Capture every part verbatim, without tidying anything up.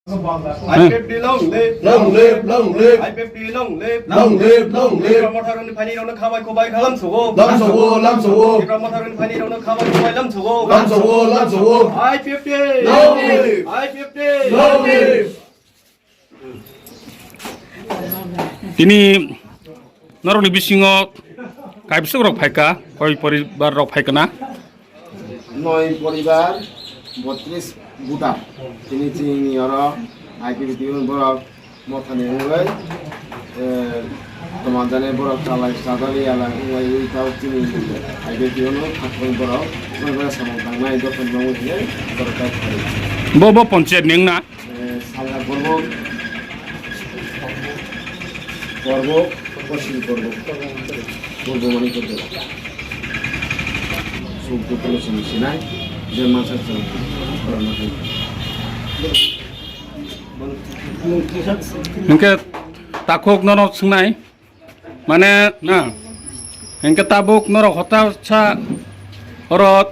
I fifty long live, long live, long live. I fifty long live, long live, long live. Tipra Motha rokni phaini rokno khabai khubai khalam sugo. Lam sugo, lam sugo. Tipra Motha rokni phaini rokno khabai khubai lam sugo. Lam sugo, lam sugo. I fifty long live. I fifty long live. Tini norokni bisingo kaibwswk rok phaika, koi poribar rok phaikana? Noi poribar, botris buta. Tini chini oro I P B T borok mothani wngwi, eh, tomanjani borok chalai chajali yala wngwi wi tau chini I P B T no thakwi borok wngwi samung tangnai dophani mangwi hinwi borok tai phai. Bo, bo ponchayat ni wngna? Eh, Salga Borbok, Borbok, Kosil Borbok, Borbok mani Borbok. Suk dukhulo chwng sinai, je mansa chwng khorokma khe. Hwnkhe takhuk nono swngnai? Mane, na, hingke tabuk norok hota sa oro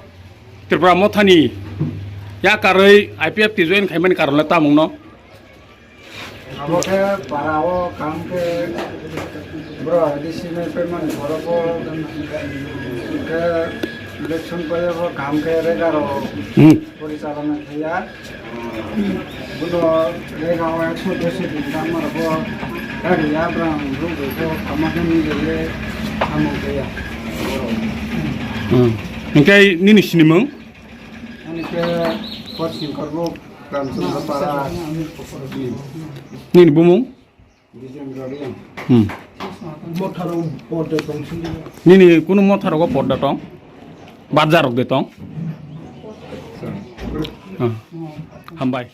Tripura mothani yakarwi I P F T join khaimani karon le tamungno? Abo khe para o kam khe bro A D C ni payment borok o hingke election paiyabo kam khe regaro Hmm. porichalona khaiya. Buno rega o ekso deshi din tangma rok bo gari ya brang ruk bai khe tama khe ni rege samung khe ya. Hmm. Hingke nini sinimung? Ani khe Korsing Korbuk Ramchandra Para. Nini bumung? Dijendra Reang. Hmm. Motharok podda tong sini. Nini kunu motharogo podda tong? Bajar rok de tong? Ah. Hambai.